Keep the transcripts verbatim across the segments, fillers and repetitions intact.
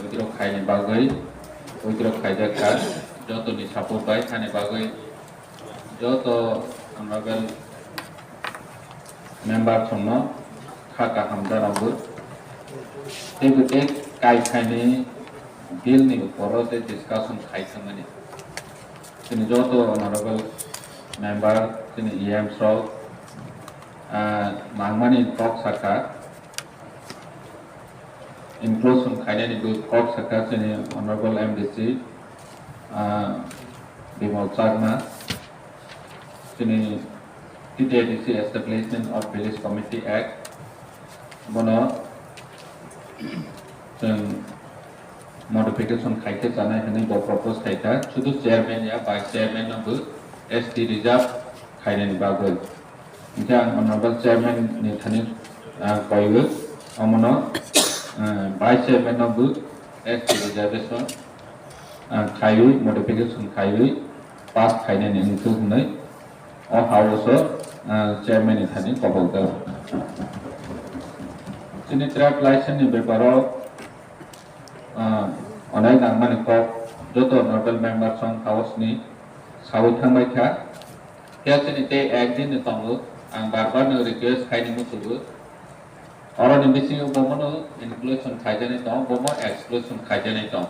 Withdraw khaini bagwi, withdraw khaijak kha, jotoni support bai thani bagwi joto honorable member songno kha kaham janagwi. Teibo tei kai khaini bill ni uporo tei discussion khai thangmani. Chini joto honorable member, chini E M rok, ah, nangmani kok sakha, inclusion khainani bo kok sakha chini honorable M D C, ah, Bimal Chakma, chini T T A D C Establishment of Village Committee Act, bono chwng modification khai khe chanai hwnwi bo propose khai kha. Sudu chairman ya vice chairman no bo S T reserve khainani bagwi. Hingkhe ang honorable chairman ni thani, ah, koiwi omono, ah, vice chairman no bo S T reservation, ah, khaiwi modification khaiwi pass khainani wngthok hwnwi o house o, ah, chairman ni thani kobok jak. Chini trade license ni beparo, ah, onai nangmani kok joto honorable member song house ni sawi thangbai kha. Phiya chini tei ek din ni tongo, ang bar bar no request khaini muchugo. Oroni bisingo bomono inclusion khaijani tong, bomo exclusion khaijani tong.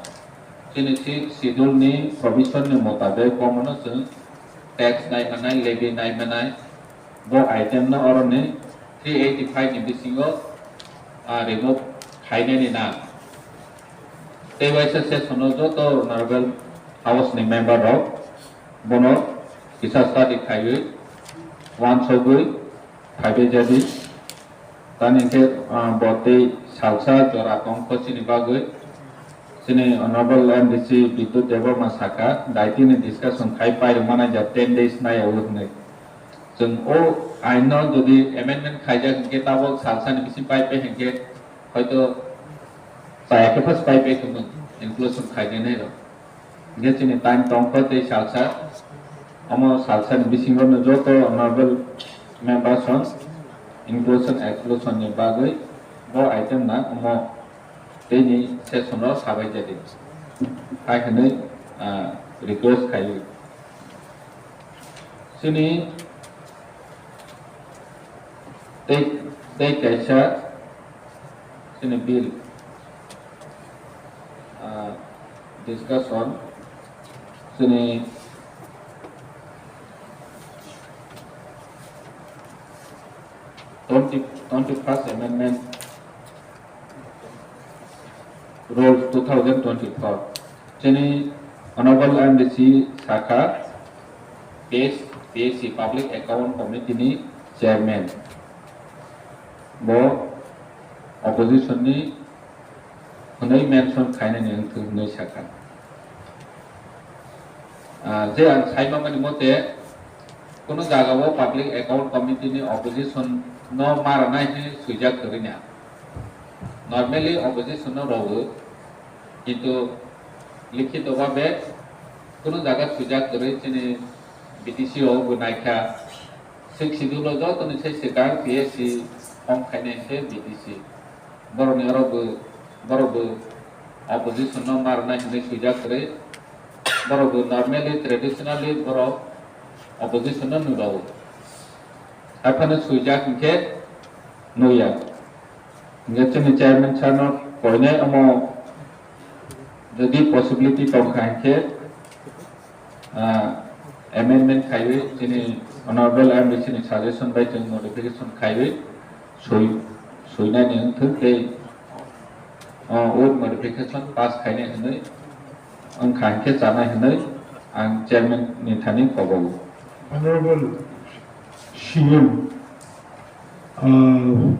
Chini sixth schedule ni provision ni motabek bomono chwng tax nai manai, levy nai manai, bo item no oroni three eighty five ni bisingo, ah, remove khainani nang. Tei waisa session o joto honorable house ni member rok bono kisa study khaiwi, wansogwi, phaibai jadi. Tani hwnkhe, ah, bo tei salsa jora tongkho chini bagwi. Chini honorable M D C Bidyut Debbarma sakha, daitini discussion khai pairwk manaijak ten days naiyago hwnwi. Chwng o aino jodi amendment khaijak hwnkhe tabok salsani bising paipai hwnkhe hoito chaya khe phas paipai thwngmung inclusion khaijani rok. Hingkhe chini time tongkho tei salsa, omo salsani bisingo no joto honorable members on inclusion exclusion ni bagwi bo item na omo teini session o sabai jadi. Hai hwnwi, ah, request khaio. Chini tei, tei kaisa chini bill, ah, discussion chini twenty, twenty first amendment Rules two thousand twenty-four. Chini Honorable M D C sakha, P S, P S C Public Account Committee ni Chairman. Bo opposition ni hwnwi mention khainani wngthok hwnwi sakha. Ah, je ang saimani mote, kuno jagao Public Account Committee ni opposition no ma rwnai hwnwi swijak kwrwi na. Normally opposition no rwo, kintu likhito babe kuno jaga swijak kwrwi chini B T C o bo naikha. Sixth Schedule o jotoni se swkang P S C form khainai se B T C. Borokni oro bo, borok bo opposition no ma rwnai hwnwi swijak kwrwi. Borok bo normally, traditionally borok opposition no nurao. Haphano swijak hinkhe nuya. Hinkhe chini chairman sir no koinai omo jodi possibility tongkha hinkhe, ah, amendment khaiwi chini honorable M D C ni suggestion bai chwng modification khaiwi swi, swinani wngthok tei, ah, o modification pass khainai hwnwi wngkha hinkhe chanai hwnwi ang chairman ni thani kobogo. Honorable C M, ah,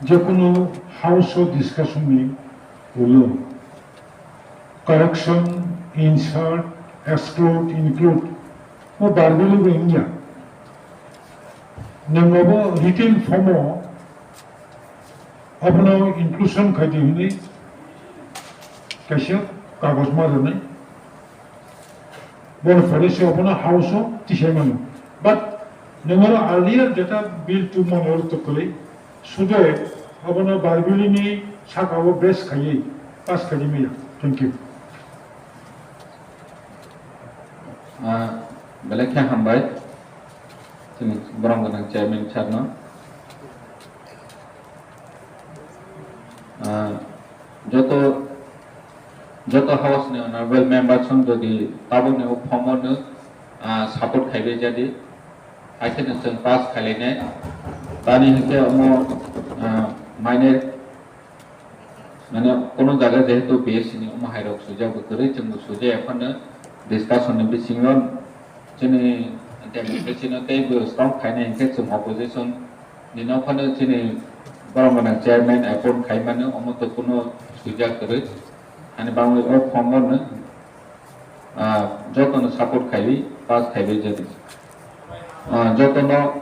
jekunu house o discussion ni ulo correction, insert, exclude, include o verbally bo wngya. Nwng obo written form o abono inclusion khaidi hwnwi kaisa kagoj ma rwnai. Bono pore se abono house o tisai mano. But nwng oro earlier jeta bill two mano oro to kwlwi, sude abono verbally ni saka o base khaiwi Pass khaidi maya. Thank you. Ah, belai khe hambai. Chini borom gwnang chairman sir no. Ah, joto, joto house ni honorable members song jodi tabuk ni o form no, ah, support khaibai jadi. Hai khe no chwng pass khailainai. Tani hinkhe omo, ah, minor Mane, kono jaga jehetu B S C ni omo hai rok sujak bo kwrwi, chwng bo sujak ya phano discussion ni bisingo chini democracy no tei bo strong khainai hinkhe chwng opposition ni no phano chini borom gwnang chairman appoint khai mano, omo to kono sujak kwrwi. Ani bangwi o form no, ah, joto no support khaiwi pass khaiwi jadi. Ah, joto no